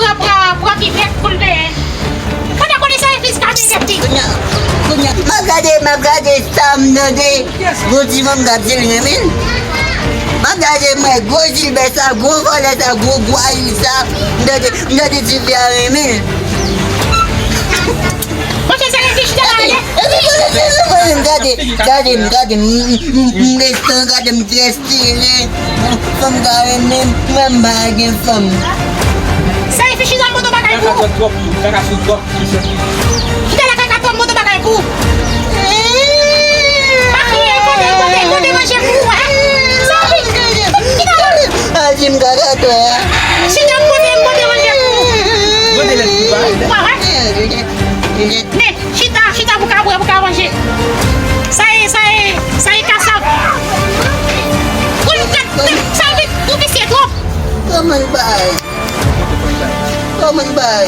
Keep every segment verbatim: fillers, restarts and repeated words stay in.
pran, pran, pran pipèt pou l benyen. Pandan konnen sa, e fiskache tèt li. Kounye a, kounye a, m ap gade, m ap gade sa, m tande. Gon ti fanm k ap di l renmen l. M ap gade, m wè gwo Jilbè sa, gwo vòlè sa, gwo gwayou sa. M tande, m tande ti fi a renmen l. Monchè, se rete chita la, ale. Gade, gade, gade, m, m, m, m resan, gade m trè style. Fanm ka renmen m, mwen m pa gen fanm. Sa e fi chita moto bagay pou ou. Kaka sou twòp, kaka sou twòp. Chita la kaka twòp moto bagay pou ou. Pa kriye, pote, pote, pote manje pou ou, hein. Sa ou vin. Chita. A di m kaka twòp. Chita pote, pote manje pou ou. Pote lèt pou ou. Wè, wè. Men, chita, chita pou ka bwè, pou ka manje. Sa e, sa e, sa e kasav. Pou l kat, sa vit, ou visye twòp. Kòman l bay? Kòman l bay?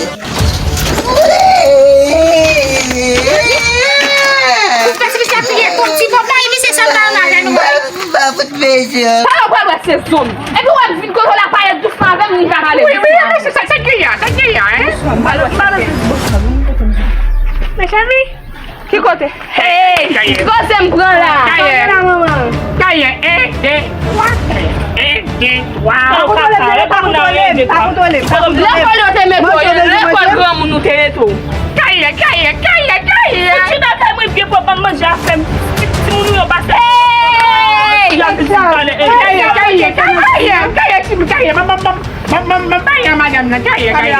Ou fè ti misye ap kriye, twòp ti pòp la, e misye sa l bay an avè nou. M pa fout mezi. Sa yo pral wè se zòn. Epi w ap vin kote w la pale dousman avè m, m ka pale dousman avè w. Wi, wi, wi, se sa, sa ki gen, sa ki gen, hein? Mezanmi, ki kote? Hey, ki kote m pran la? Kayè. Kayè, en, de, twa, kayè. En, de, twa. Pa kontwole m, pa kontwole m, pa kontwole m, pa kontwole m. Lekòl yo te mete w, lekòl granmoun nou te mete w. Kayè, kayè, kayè, kayè. Fouti nan kay mwen byen pwòp, ban m manje a fè m. Timoun ou yo pase. Hey! Kayè, kayè, kayè, kayè. Kare, m ap, m ap, m ap, m ap, m ap bay a madanm nan, kare, kare.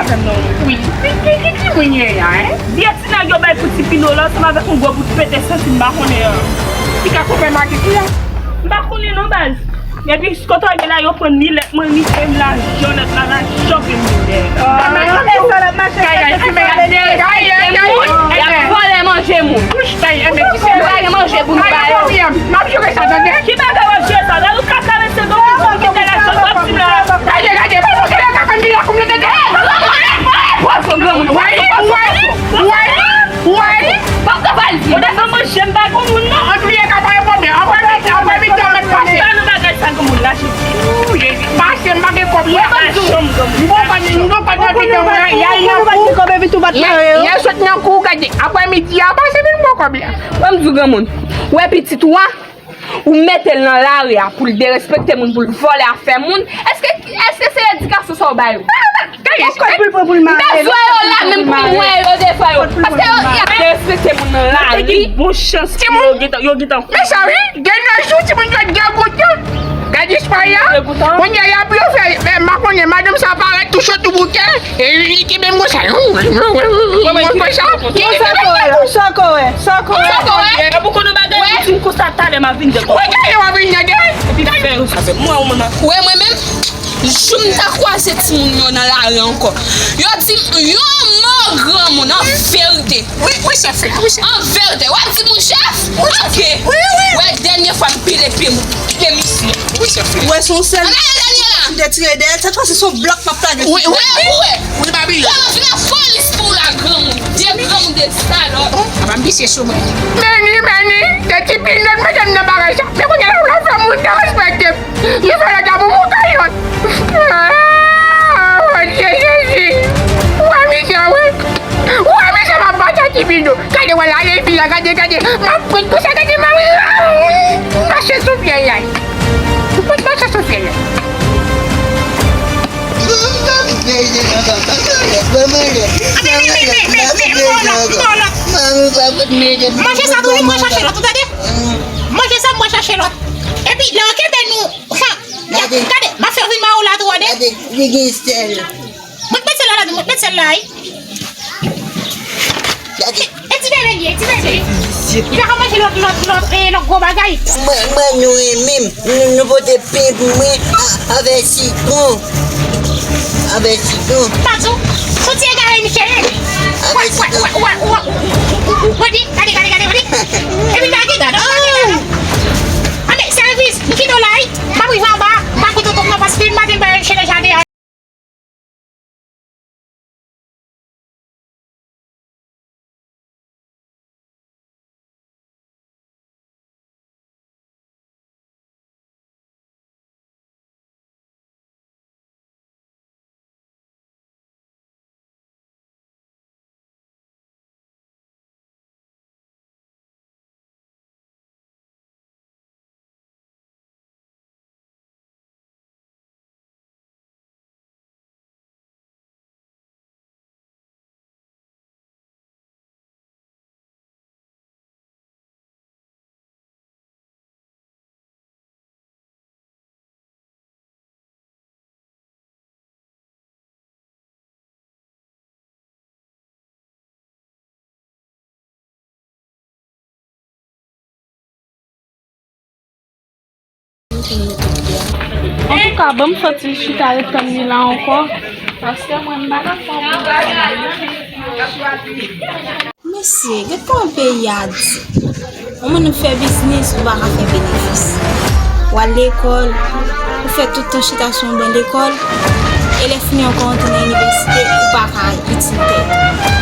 Wi, ki, ki, ki, ki moun ye a, en? Vye ti nèg yo bay pou ti Pino la, ansanm avèk yon gwo bout pete santi m pa konnen an. Li ka koupe maket li a. M pa konnen non, baz. Epi, kote w ye la, yo pran ni lèt mwen, ni pen m, lajan nèt la, lajan ke m vin dèyè. Ah, men sa lòt mache, kay, kay, kay, kay, kay, kay, y ap vòlè manje moun. Kouch, kay, men ki se bagay manje pou nou ba yo? M ap joure sa, tande? Ki bagay w ap joure sa? Lè nou ka karese do moun, ki te la sot ap di la. Gade, gade, pa montre la ka fè m vin la koum le tete. Pòv granmoun. Wè, wè, wè, wè. Pòv ka fè l di. Ou desann manje m pa gon moun non. An tou lè ka pa yon pwoblèm. Apre midi, apre midi, an mèt pase. Pa nan bagay sa granmoun la, Jezi. Ou, Jezi, pase m pa gen kòb. Mwen pa di. M gon pa di, m gon pa di anpil mwen, y a yon kou. Lè sot nan kou, gade. Apre midi, a pase vin pran kòb la. Ban m di w granmoun. Ou wè pitit ou a? Ou mete l nan lari a pou l derespekte moun, pou l vòlè afè moun. Èske, èske se edikasyon sa w ba yo? Gade, m bezwen yo la menm pou m wè yo defwa yo. Paske yo, y ap derespekte moun nan lari. Bon chans yo gentan, yo gentan. Men sa wi, gen nan jou timoun yo degoute. Gade espwa a. Kounye a y ap yo fè, men m pa konnen, madanm sa parèt tou cho tou bouke. E li ki menm konsa. Mwen konsa. Sa ko wè, sa ko wè, sa ko wè. Sa ko wè. E pou konnen bagay, ti m konsa talè m ap vin de. Wè, talè w ap vin de. Epi fè yo sa fè. Mwen, ou menm. Wè, mwen menm, jou m ta kwaze timoun yo nan lari ankò. Yo di m yon mo granmoun an verite. Wi, wi, chèf la, wi, chèf. An verite, w ap di moun chèf? Wi, chèf. Oke. Wi, wi. Wè, dènye fwa m pile pye m, pye misye. Wi, chèf la. Wè, se yon sèl. Gade dènye la. M te tire dèyè l, sèt fwa se sou blòk m ap lage. Wi, wi, wi. Wi. Wi, Babylon. Kòman vin ak polis pou w la, granmoun? De granmoun, de salòp. A pa m pise sou mwen. Meni, meni, de ti pinòt, mete m nan bagay sa. Men kounye a la, w la fè moun derespekte m. Li fè lòt la pou mou kayòt. Ah, Bondye Jezi. Ou wè misye, wi. Ou wè misye, m ap bat a ti bidon. Gade, wè la, lè fi la, gade, gade. M ap pran pou sa, gade, m ap mache sou pye l la. M ap mache sou pye l la. Manje sa tou, wi, mwen chache lòt, ou tande? Manje sa, mwen chache lòt. Epi, lè yo kenbe nou, ha, gade, m ap fè vin mawo la tou, tande? Gade, li gen sèl. Mwen met sèl la ladan, mwen met sèl la, wi. Gade. E ti bebe li ye, ti bebe. Li pa ka manje lòt, lòt, lòt, e, lòt gwo bagay. Mwen, mwen, nou renmen m. Nou, nou pote pen pou mwen a, avè sitwon. Avè sitwon. Tatou, soti egare, Michel. Avè sitwon. Wè, wè, wè, wè, wè. Wè, di, gade, gade, gade, gade. Epi pa gen gade, pa gen gade. Anben, sèvis, m kite w la, wi. M ap rive anba, m pa koute w twòp non, paske m pa gen bagay m chene jaden an. Antouka, ban m soti chita ret tann li la ankò, paske mwen m pa ka fè yon bagay. Mesye, gad kòman peyi a di. Yon moun ap fè biznis, ou pa ka fè benefis. W al lekòl, ou fè tout tan chita sou yon ban lekòl, e lè fini ankò antre nan inivèsite, ou pa ka itil tèt ou.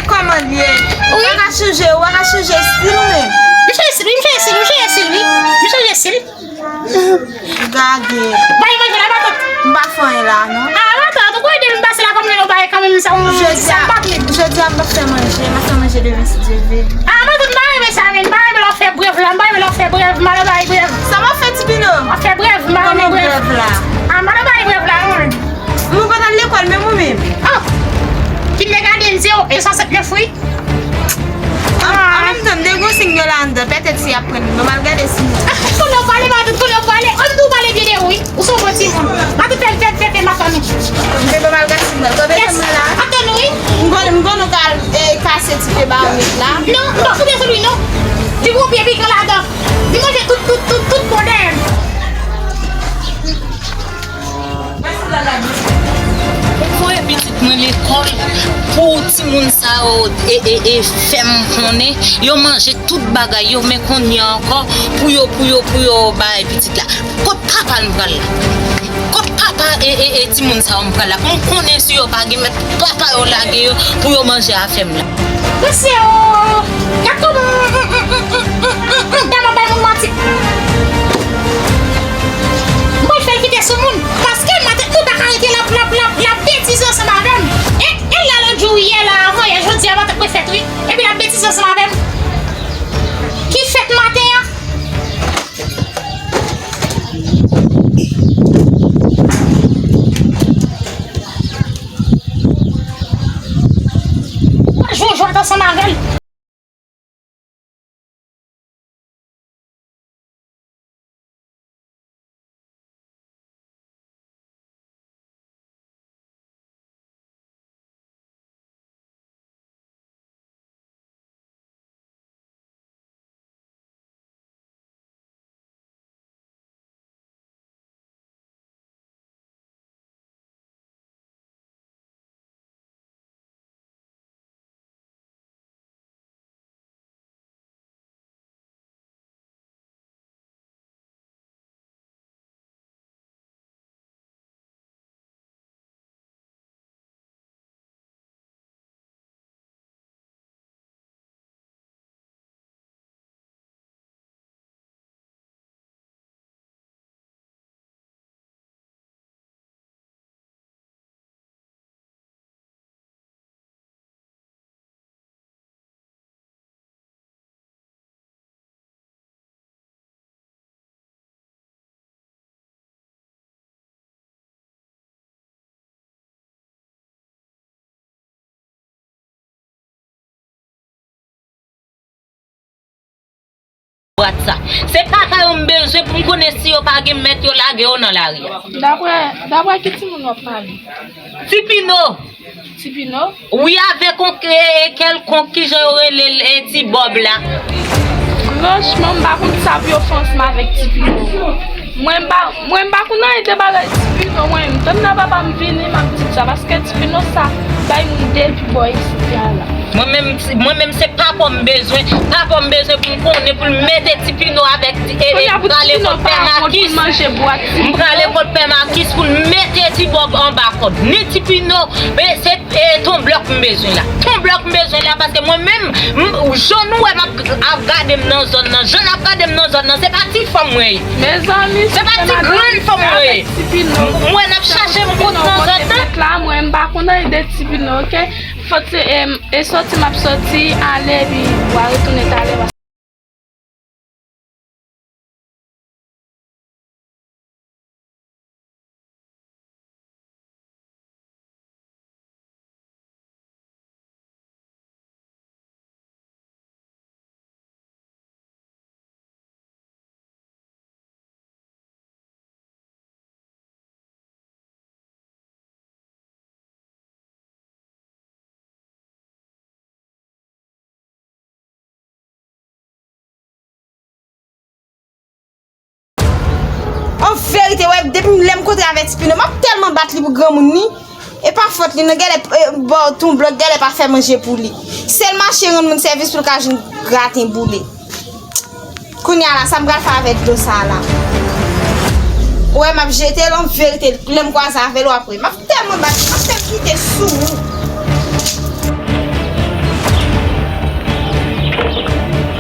Kòman l ye? Ou pa ka chanje, ou pa ka chanje estil ou menm. M chanje estil, wi, m chanje estil, m chanje estil, wi. M chanje estil. Gade. Bay manje la, matant. M pa fè anyen la, non. Ah, matant, ou kwè depi m pase la, kòm nou bay kanmenm sa, ou, jodi sa, a, m pa vle. Jodi a, m p ap fè manje, m ap fè manje demen, si Dye vle. Ah, matant, m pa renmen sa, men m pa renmen lè w fè brèv la, m pa renmen lè w fè brèv, m pa renmen bay brèv. Sa m ap fè, Ti Pino? W ap fè brèv, m pa renmen brèv. Kòman brèv la? Ah, m pa renmen bay brèv la, non, menm. Ou pa t al lekòl menm ou menm? Oh! Fin de gade m, se yo, e san sèt nèf, wi. An, an menm tan, m te gon siy yo la anndan, pètèt si y ap pran m. Ban m al gade si. Kounye w pale, matant, kounye w pale. An, tou pale byen de ou, wi. Ou se yon bon timoun. Matant, fè, fè, fè, fè, m ap tann ou. M te ban m al gade si m nan. Kanpe tann mwen la. Ap tann ou, wi. M konn, m konn ou ka al, e, kase ti pye ba ou nèt la. Non, m pa koupe sou li, non. Li gon pye pikan ladan. Li manje tout, tout, tout, tout po dèyè m. Mwen voye pitit mwen lekòl pou timoun sa yo, e, e, e, fè m konnen yo manje tout bagay yo, men kounye a ankò, pou yo, pou yo, pou yo bay pitit la. Kot papa l m pral la? Kot papa e, e, e timoun sa yo m pral la? Pou m konnen si yo pa gen mèt, papa yo lage yo pou yo manje afè m la. Mesye, oh, gad kòman, mm, mm, mm, gad kòman bay moun manti. Mwen fè l kite sou moun, paske matant nou pa ka rete l ap, l ap, l ap, l ap betize ansanm avè m. E, e la lòt jou, yè la, avan yè, jodi a, matant mwen fèt, wi. Epi l ap betize ansanm avè m. Ki fèt maten an? Mwen jwe jwèt ansanm avè l. Bwat sa. Se papa yo m bezwen pou m konnen si yo pa gen mèt yo lage yo nan lari a. Daprè, daprè ki timoun w ap pale? Ti Pino. Ti Pino? Wi, avèk yon, e, e, kèlkonk, kijan yo rele l, e, ti Bòb la. Franchman, m pa konn sa pou yo fè ansanm avèk Ti Pino. Mwen, m pa, mwen, m pa konn anyen de bagay Ti Pino, mwen. M tann nan papa m vini, m ap di l sa, paske Ti Pino sa bay moun depi bò isit la, la. Mwen menm, mwen menm, se papa m bezwen, papa m bezwen pou m konnen, pou l mete Ti Pino avèk, e, e, m prale kot Pè Makis. M prale kot Pè Makis pou l mete Ti Bòb anba kòd. Ni Ti Pino, men se, e, ton blòk m bezwen la. Ton blòk m bezwen la, paske mwen menm, m, jan nou wè m ap, ap gade m nan zòn nan, jan n ap gade m nan zòn nan, se pa ti fanm mwen ye. Mezanmi, se pa ti grann fanm mwen ye. M wè n ap chache m kont nan zòn nan. Mwen, m pa konn anyen de Ti Pino, oke? Fòt se, em, e sòti m ap sòti, ale, epi w a retounen talè. An verite, wè, depi lè m kontre avèk Ti Pino, m ap tèlman bat li pou granmoun li. E pa fòt li, non, genlè, e, ba w ton blòk, genlè pa fè manje pou li. Sèl mache rann moun sèvis pou l ka jwenn graten boule. Kounye a la, sa m pral fè avèk dlo sa a la? Ou wè, m ap jete l, an verite, lè m kwaze avè l, w ap wè. M ap tèlman bat li, m ap fè l kite sou ou.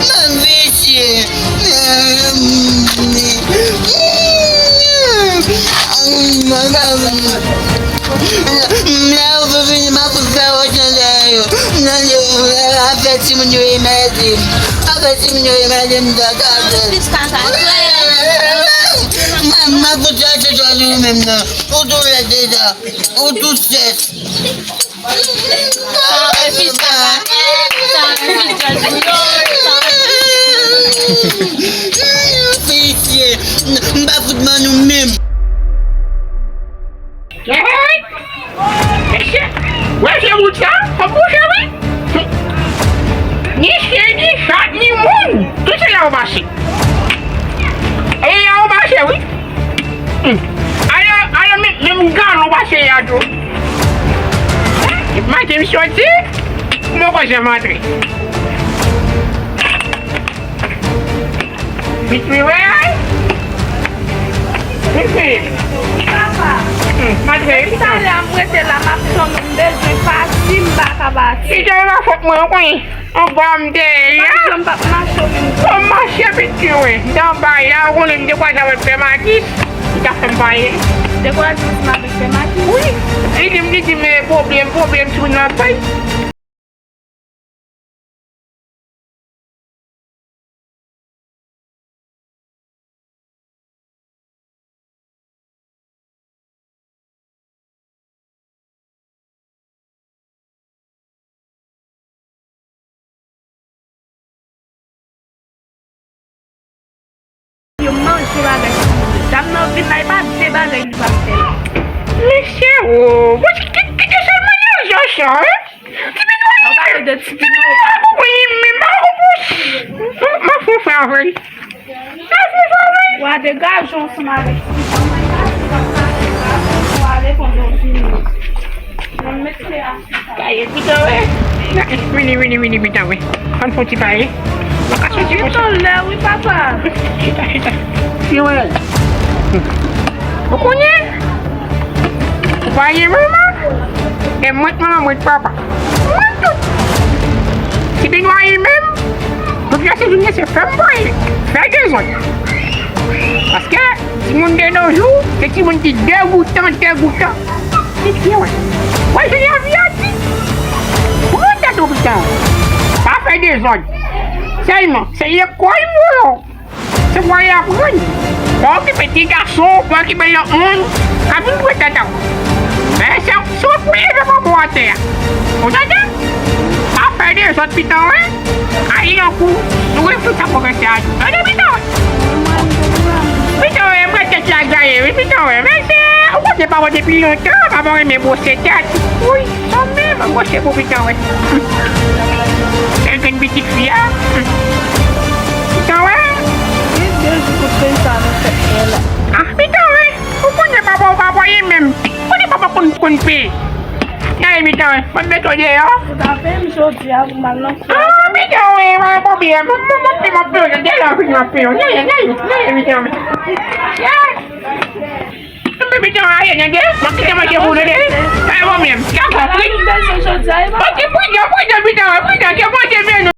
Mwen visye. Mwen pa vle. Lè yo vini, m ap fè wòch nan dèyè yo. Nan yo, afè timoun yo emède m. Afè timoun yo emède m, sa ka fè. M ap fout chache jòl ou menm nan. Ou tou lèd deja. Ou tou sèch. Sa anfis kaka, sa anfis jòl pou yo, sa anfis. Visye, m pa fout ban nou menm. Hey! Mesye, wè vye bout sa, fò m bouche wi. Ni chyen, ni chat, ni moun, tout se la yo pase. E la yo pase wi. Hmm. Alò, alò, men, menm galon pase a tou. Maten m soti, mwen pa janm antre. Vit wi, wè. Vit wi. Hmm, antre. Talè a m rete la, m ap tann ou, m bezwen pati, m pa ka pati. Li te la fòt mwen, ou konnen. Anba m te ye a. Mwen pa janm p ap mache menm. Fò m mache piti wi. M te anba la, ou konnen m te kwaze avèk Pè Makis. Li ta fè m pale. Te kwaze ansanm avèk Pè Makis? Wi. Li di m, li di m, eh, pwoblèm, pwoblèm, timoun nan fè. Yo manje bagay sou moun. Dam nan vin la, e pa de bagay li pa fè la. Mesye, wo, bon, ki, ki, ki kesyon mennaj sa, hein? Ti Bino, ou pale de Ti Bino. Ti Bino, pa konprann li menm, pa konprann. M ap fè frè avè li. M ap fè frè avè li. W a degaje ansanm avèk Ti Bino. W a reponn yon vini. Mwen mete a. Sa ye, pitan, wè. Vini, vini, vini, pitan, wè. Ann fè yon ti pale. Mwen ka soti konsa. Pitan lè, wi, papa. Chita, chita. Pi wè. Ou konnen? Ou pa ye manman? E mwen k manman, mwen k papa. Mwen tout. Ti Bino a ye menm. Popilasyon vin se fè m pale. Fè dezòd. Paske timoun de nos jours, se timoun ki degoutan, degoutan. Mesye, wè. Wè, je l'ai averti. Pran tèt ou, pitan. Pa fè dezòd. Sèlman, se lekòl pou yo. Se pou y aprann. Pa okipe ti gason, pa okipe lòt moun. Ka vin pran tèt ou. Men se, se w pou leve bò atè a. Ou tande? Pa fè dezòd, pitan, wi. Ay, yon kou, nou reflechi sa pwofesè a di. Tande, pitan, wi. Pitan, wi, mwen tèt la gaye, wi, pitan, wi. Men se, ou konnen papa depi lontan, papa renmen bwose tèt. Wi, sa menm, mwen bwose pou pitan, wi. Sèl grenn pitit fi a. Pitan, wi. Gen de jou pou grenn sa nan tèt mwen la. Ah, pitan, wi. Ou konnen papa, ou pa voye menm. Ou konnen papa konn, konn peye. Nèy, pitan, mwen met ou deyò. Ou ta peye m jodi a pou m al nan fè. Ah, pitan, wi, pa gen pwoblèm. Mwen, mwen, mwen, mwen, mwen, mwen, mwen, mwen, mwen, mwen, mwen, mwen, mwen, mwen, pitan, wi. Mwen, pitan, ale, tande? Mwen kite manje pou ou, tande? Pa gen pwoblèm. Dakò, pri. Mwen di, pridan, pridan, pitan, pridan, ke Bondye beni w.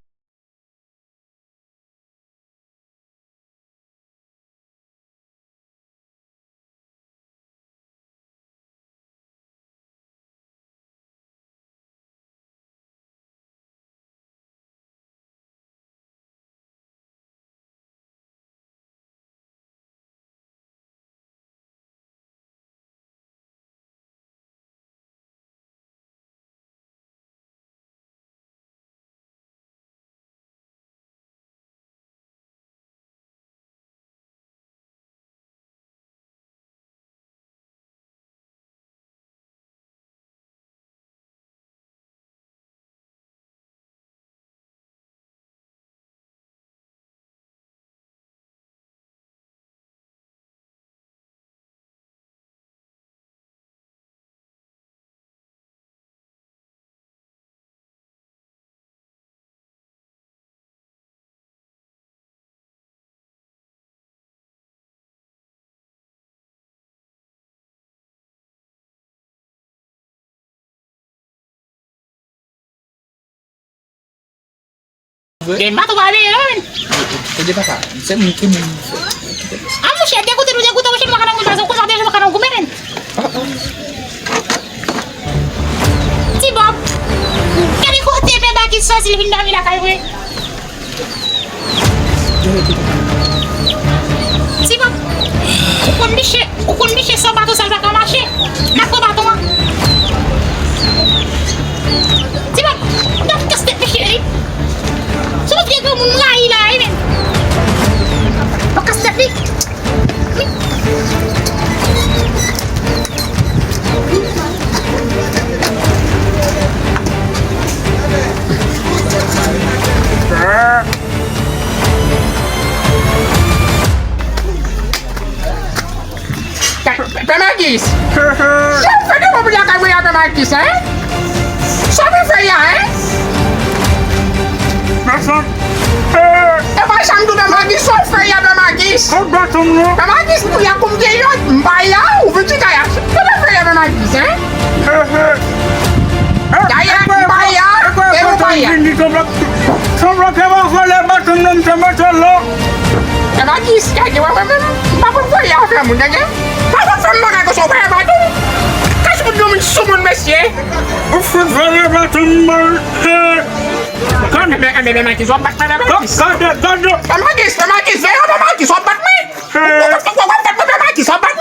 Gen baton pa veye non, men. Tande papa, se moun ki moun. A monchè, degoute nou, degoute, monchè, nou pa ka nan goumen, ou konn sa deja nou pa ka nan goumen, men. Ti Bob, gade kote pè Makis sòti, li vin dòmi lakay mwen. Ti Bob, ou konn miche, ou konn miche san baton sa l pa ka mache. N ap pran baton an. Ti Bob, n ap kase tèt miche, wi. Se yon vye granmoun m rayi la, wi, men. N ap kase tèt li. Pè Makis! Sa w fè devan pou lakay mwen a, Pè Makis, en? Sa w vin fè ya, en? E pa sa m di w, Pè Makis, sa w fè ya, Pè Makis? Pè Makis, pou ya kou m gen yòt, m pa ya, ou vin chita ya. Sa w fè ya, Pè Makis, en? Dayè, m pa ya, e ou pa ya. Sanble ke w ap vòlè baton m nan, m te mete l la. Pè Makis, gade, wè mwen menm, m pa konn voye afè moun, tande? Pa konn fè m bagay konsa, w pa wè baton. Kase moun, yon moun sou moun, mesye. Ou fout vòlè baton m, man. Gade, men, men, men, Makis, w ap bat mwen, Pè Makis. Gade, gade. Pè Makis, Pè Makis, veye, Pè Makis, w ap bat mwen. Ou, ou, ou, ou, Pè Makis, w ap bat mwen.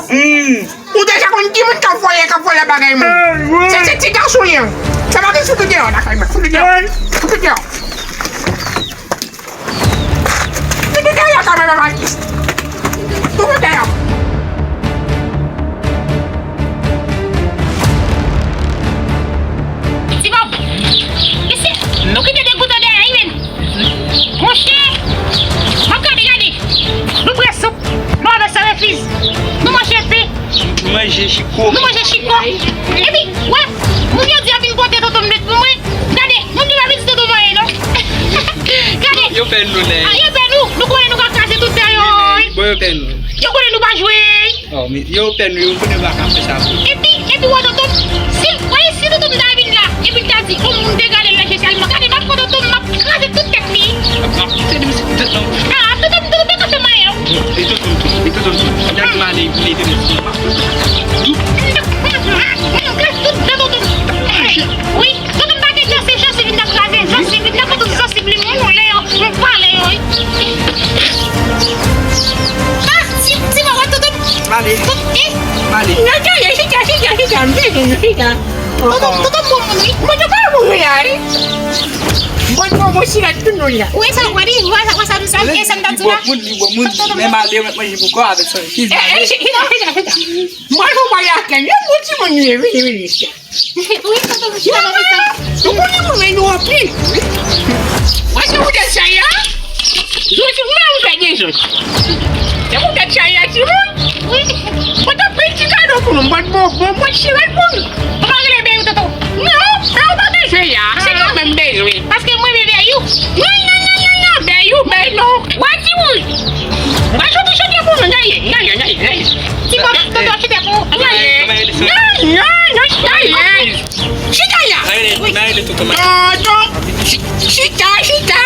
Hmm. Ou deja konn ki moun k ap voye, k ap vòlè bagay moun. Se, se ti gason li an. Pè Makis, fout li deyò lakay mwen. Fout li deyò. Fout li deyò. Fout li deyò lakay mwen, Pè Makis. Fout li deyò. Ti Bob, mesye, nou kite degoutan dèyè, wi, men. Monchè, m ap gade, gade. Nou bwè soup, nou avè sa refiz. Nou manje pen. Nou manje chiko. Nou manje chiko. Epi, wè, moun yo di y ap vin pote tonton m met pou mwen. Gade, moun yo pa vin di tonton m anyen, non. Gade. Yo pè nou, nèg. A, yo pè nou. Nou konnen nou ka kraze tout tè yo, wi. Bon, yo pè nou. Yo konnen nou pa jwe. Oh, men yo pè nou, yo konnen yo pa ka fè sa pou. Epi, epi, wè, tonton, si, wè, si tonton m ta vin la, epi l ta di, o, moun degade l nan espesyalman, gade, m ap pran tonton m, m ap kraze tout tèt li. M ap, m ap tande misye tout tan. A, tonton m, tonton m pa ka fè m anyen, non. E tonton m tou, e tonton m tou. Gade m ale, vin ede mesye. M ap, m ap kraze tout dan tonton m. Wi, tonton m pa gen dan, se jansiv li t ap kraze, jansiv li, m t ap pran tout jansiv li, m woule yo, m vale yo, wi. A, ti, ti mwen wè tonton m. M ale. Tonton, e? M ale. Nan, chita, chita, chita, chita, m bezwen nou, chita. Tonton, tonton m bon moun, wi. Mwen te pa mouri la, wi. Mwen te pa mouri la, tout moun la. Ou wè sa, ou wè li, ou wè sa, ou wè sa, sa, e sa m t ap di w la. Li bon moun, li bon moun, men m ale, mwen manje pou kò avèk sa. E, e, chita, chita, chita. Mwen te pa mouri la, yon bon timoun li ye, vini, vini, chita. Wi, tonton, m chita nan mitan. Nou konnen mwen men nou anpil. Wè se poutèt sa a. Jodi m la m fè dezòd. Se poutèt sa a, timoun. Wi. Mwen t ap pran ti kado pou nou. Mwen bon, bon, mwen chire l pou nou. Ou pa rele Beyou, tonton? Non, sa ou pa bezwen ya. Se nou menm bezwen. Paske mwen renmen Beyou. Non, non, non, non, non, Beyou, Beyou. Wè, timoun. Mwen chante, chante pou nou. Gaye, gaye, gaye, gaye. Ti Bob, tonton, chante pou ou. Gaye. Non, non, non, gaye. Chita la. Tonton, chi-, chita, chita.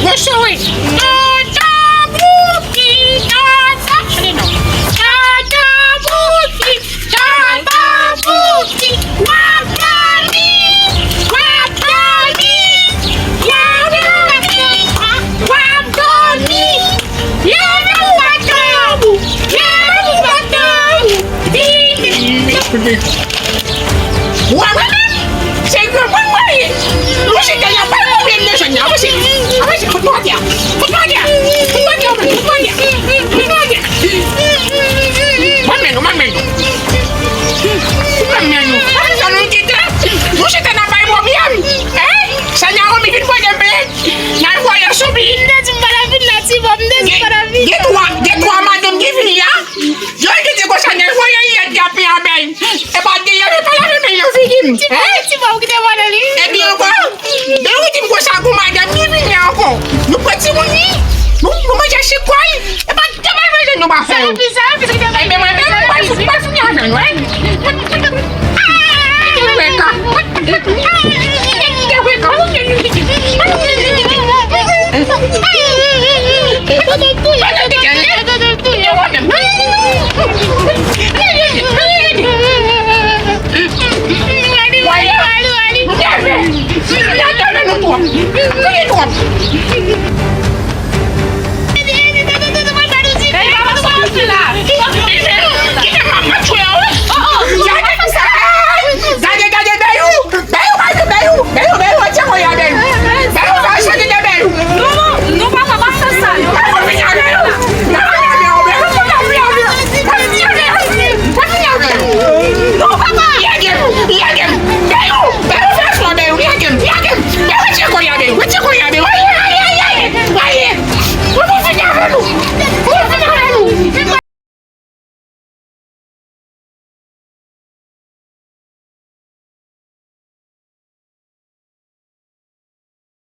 Bonsoir. Tonton Bouki, tonton. Chante non. Tonton Bouki, tonton Bouki. W ap dòmi, w ap dòmi, w ap dòmi, w ap dòmi. Leve ou pa tanbou, leve ou pa tanbou. Vini. Wè mwen menm, se granmoun mwen ye. Mwen se te la pa mwen menm nan zòn nan. Avanse, avanse, fout mwen atè. Fout mwen atè. Fout mwen atè, fout mwen atè. Fout mwen atè. Mwen menm, mwen menm. Mwen menm. Avanse, nou kite. Mwen se te nan bay pwoblèm. Hein? Sa Naomi vin voye m plent. N al voye sou li. M te di m pa t ap vin la, Ti Bob, m te di m pa t ap vin. Gen twa, gen twa madanm ki vini la. Yo di te konsa, n al voye yèt la pi anbèy. E pa de yo, yo pa lave men yo figi m. Ti Bob, Ti Bob, ou kite mwen.